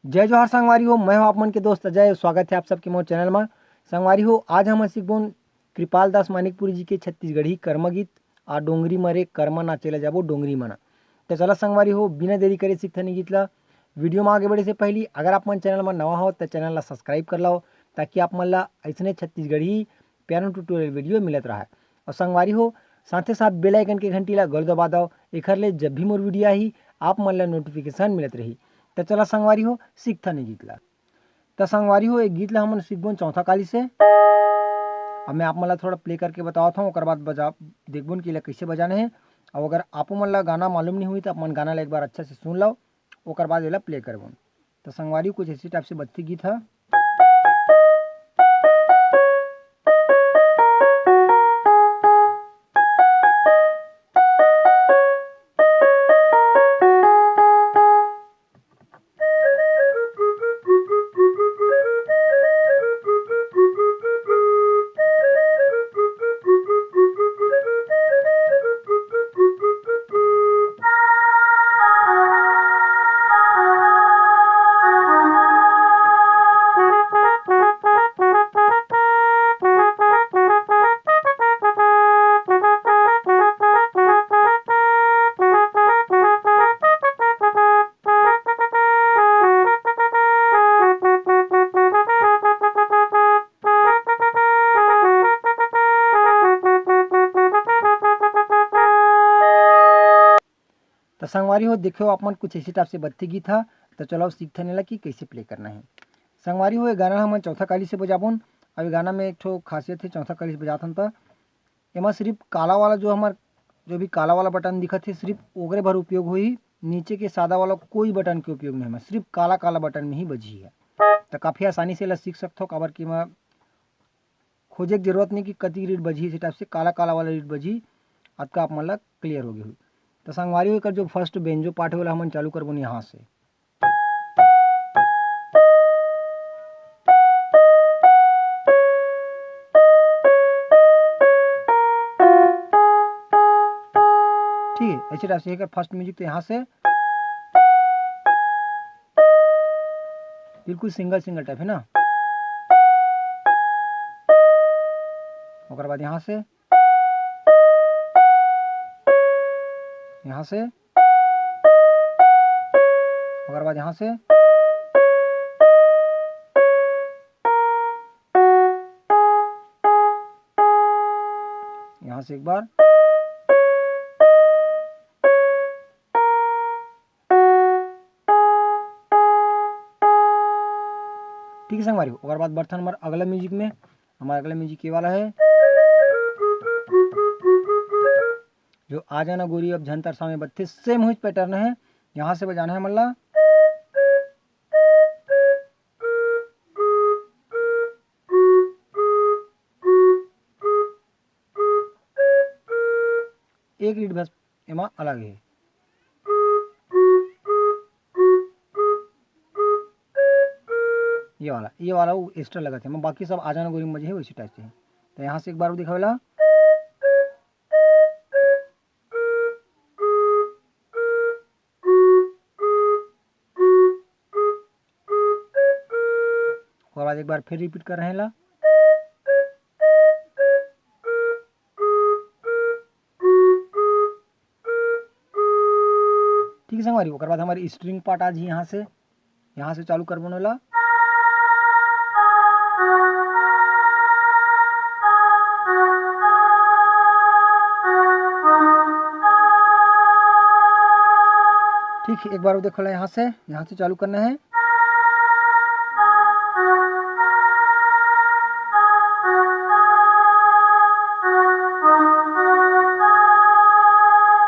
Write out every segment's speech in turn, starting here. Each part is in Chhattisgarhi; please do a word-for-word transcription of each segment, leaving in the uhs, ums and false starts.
जय जोहार संगवारी हो, मैं हूं आप मन के दोस्त अजय। स्वागत है आप सबके मोर चैनल मा। संगवारी हो, आज हम सीखबोन कृपाल दास मानिकपुरी जी के छत्तीसगढ़ी कर्मा गीत, आ डोंगरी मरे कर्मा नाचे ला जाबो डोंगरी मना। तो चला संगवारी हो, बिना देरी करे सीखथन ये गीत ला। वीडियो में आगे बढ़े से पहली अगर आप मन चैनल में नवा हो तो चैनल ला सब्सक्राइब कर लाओ, ताकि आप मन ला ऐसने छत्तीसगढ़ी piano tutorial वीडियो मिलत रहा। और संगवारी हो, साथे साथ बेल आइकन के घंटी ला घलो दबा दो, एखर ले जब भी मोर वीडियो आही, आप मन ला नोटिफिकेशन मिलत रही। तो चला संगवारी हो, सीखथन ये गीत ला। त संगवारी हो, एक गीत ला हमन सीखबोन चौथा काली से। अब मैं आप मन ला थोड़ा प्ले करके बतावत हूँ, ओकर बाद बजा, देखबोन कि एला कैसे बजाना है। और अगर आपो मन ला गाना मालूम नहीं हुई, तो आप मन गाना ला एक बार अच्छा से सुन लो, ओकर बाद एला प्ले करबोन। तो संगवारी, कुछ ऐसी टाइप से बजथे गीत ह। त संगवारी हो, देखो आप मन, कुछ ऐसे टाइप से बजथे गीत ह। त चलो सीखथन एला कि कैसे प्ले करना है। संगवारी हो, ये गाना हमन चौथा काली से बजाबोन। अब ये गाना में एक ठो खासियत है, चौथा काली से बजाथन त एमा सिर्फ काला वाला जो हमर, जो भी काला वाला बटन दिखत हे, सिर्फ ओकरे भर उपयोग होही। नीचे के सादा वाला कोई बटन के उपयोग नहीं है, सिर्फ काला काला बटन में ही बजही है। त काफ़ी आसानी से एला सीख सकथो, काबर कि एमा खोजे के जरूरत नहीं कि कति रीड बजही, इसी टाइप से काला काला वाला रीड बजही। अतका आप मन ला क्लियर हो गई होही। त संगवारी हो, एकर जो फर्स्ट बेंजो पार्ट है, ओला हमन चालू करबोन यहाँ से। ठीक है, ऐसे टाइप से एकर फर्स्ट म्यूजिक तो यहाँ से बिल्कुल सिंगल सिंगल टाइप है ना। ओकर बाद यहाँ से, यहाँ से, ओकर बाद यहाँ से, यहाँ से एक बार। ठीक है संगवारी, ओकर बाद बढ़थन हमार अगला म्यूजिक में। हमार अगला म्यूजिक ये वाला है, जो आ जाना गोरी अब झन तरसावे बत्तीस, सेम हुई पैटर्न है। यहाँ से बजाना है मल्ला। एक रीड बस एमा अलग है। ये वाला, ये वाला वो एक्स्ट्रा लगत है, मैं बाकी सब आ जाना गोरी मजे है वैसे टाइप से है। तो यहाँ से एक बार वो दिखावेला। ओकर बाद एक बार फिर रिपीट कर रहे हैं ला। ठीक है संगवारी, ओकर बाद हमारी स्ट्रिंग पार्ट आज यहाँ से, यहाँ से चालू करबोन ला। ठीक है, एक बार वो देखो ला यहाँ से, यहाँ से चालू करना है।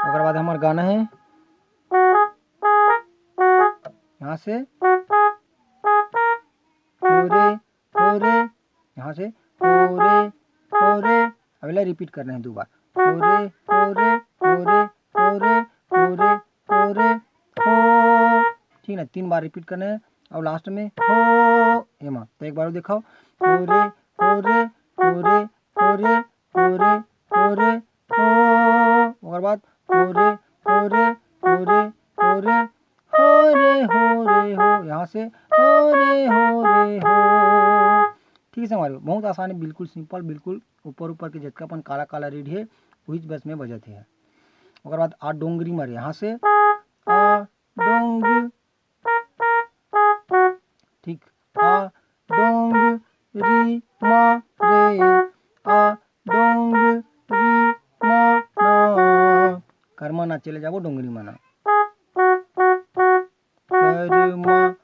ओकर बाद हमार गाना है यहाँ से, हो रे, हो रे, यहाँ से, हो रे, हो रे। अब एला रिपीट करना है दो बार, हो रे, हो रे, हो रे, हो रे, हो रे, हो रे, हो। ठीक ना, तीन बार रिपीट करना है। और लास्ट में हो एमा, तो एक बार और दिखाओ, हो रे, हो रे, हो रे, हो रे, हो रे, हो रे, हो। ओकर बाद हो रे, हो रे, हो रे, हो रे, हो रे, हो। यहाँ से हो रे हो रे हो। ठीक है संगवारी हो, बहुत आसान है, बिल्कुल सिंपल, बिल्कुल ऊपर ऊपर के जतका अपन काला काला रीड है, वही बस में बजत है। ओकर बाद आ डोंगरी मारे, यहाँ से आ डोंग, ठीक, आ डोंग री मा रे, आ डोंग री मा ना। करमा ना चले जाबो डोंगरी माना। करमा ना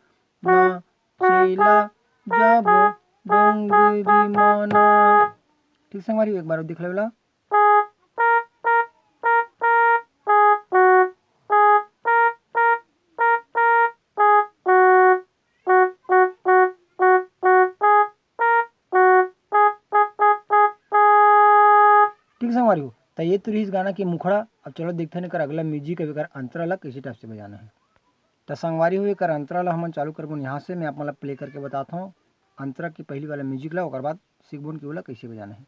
चला जाबो डोंगरी माना। ठीक संगवारी, एक बार देख लेवला। ठीक संगवारी हो, त ये तो रहिस गाना के मुखड़ा। अब चलो देखते हैं एकर अगला म्यूजिक, अब एकर अंतरा ला कैसे टाइप से बजाना है। त संगवारी हो, एकर अंतरा ला हमन चालू करबो यहाँ से। मैं आप मन ला प्ले करके बताता हूँ अंतरा की पहली वाला म्यूजिक ला, ओकर बाद सीखबो कि ओला कैसे बजाना है।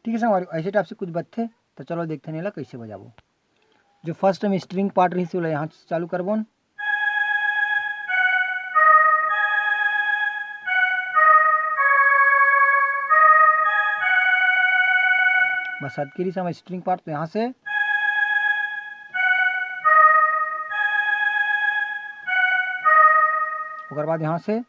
ठीक है संगवारी, ऐसे टाइप से कुछ बजथे। तो चलो देखते हैं एला कैसे बजाबो। जो फर्स्ट में स्ट्रिंग पार्ट रही, ओला यहाँ से चालू करबोन। बस हद के रही स्ट्रिंग पार्ट, तो यहाँ से ओकर बाद यहाँ से,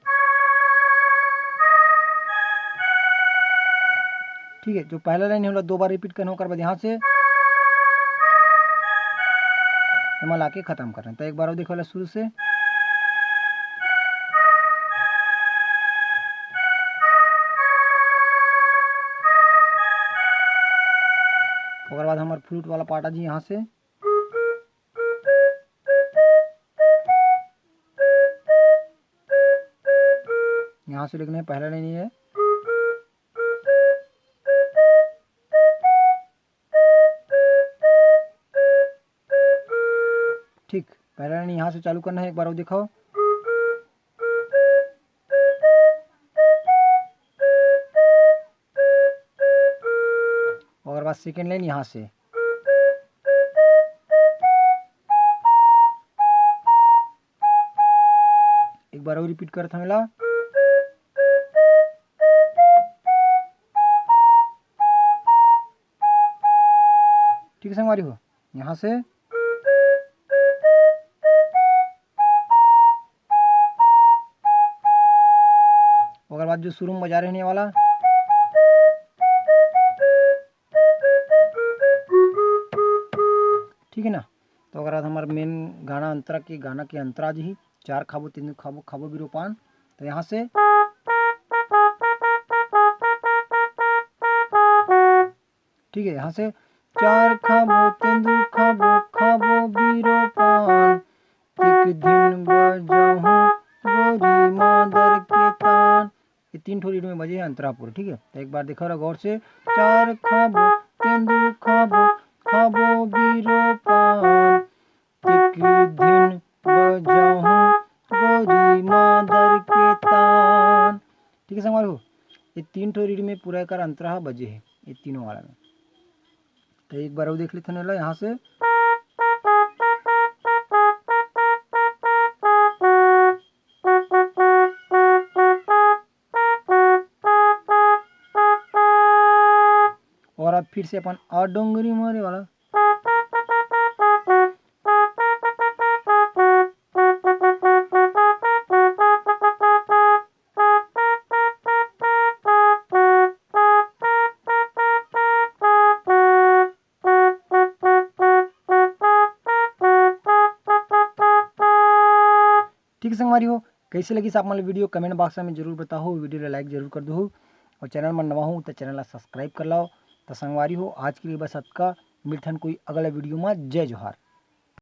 ठीक है, जो पहला लाइन है, ओला दो बार रिपीट करना, ओकर बाद यहाँ से एमा लाके खत्म करना। तो एक बार और देखो ला शुरू से। ओकर बाद हमार फ्लूट वाला पार्ट आ जी यहाँ से। यहाँ से लिखना है, पहला लाइन ये है। ठीक, पहला लाइन यहाँ से चालू करना है, एक बार और दिखाओ। ओकर बाद सेकेंड लाइन यहाँ से। एक बार और रिपीट करत हंव एला। ठीक है संगवारी हो, यहाँ से ओकर बाद जो शुरू में बजा रहे हैं ये वाला, ठीक है ना। तो ओकर बाद हमार मेन गाना अंतरा के, गाना के अंतरा जी ही, चार खाबो तेंदू खाबो, खाबो बीरो पान। तो यहाँ से, ठीक है, यहाँ से चार खाबो तेंदू खाबो, खाबो बीरो पान, एक दिन बजाहूँ गोरी मादर के तान। ये तीन ठो रीड में बजे है अंतरा पूरा, ठीक है। तो एक बार देखो रहा गौर से, चार खाबो तेंदू खाबो, खाबो बीरो पान, एक दिन बजाहूँ गोरी मादर के तान। ठीक है संगवारी हो, ये तीन ठो रीड में पूरा एकर अंतरा ह बजे है, ये तीनों वाला में। तो एक बार और देख लेते हैं एला यहाँ से। और अब फिर से अपन आ डोंगरी मारे वाला। ठीक है संगवारी हो, कैसे लगिस आप मन ला वीडियो, कमेंट बॉक्स में जरूर बताओ, वीडियो ला लाइक जरूर कर दो, और चैनल में नवा हो तो चैनल ला सब्सक्राइब कर लाओ। तो संगवारी हो, आज के लिए बस अतका, मिलथन कोई अगला वीडियो में। जय जोहार।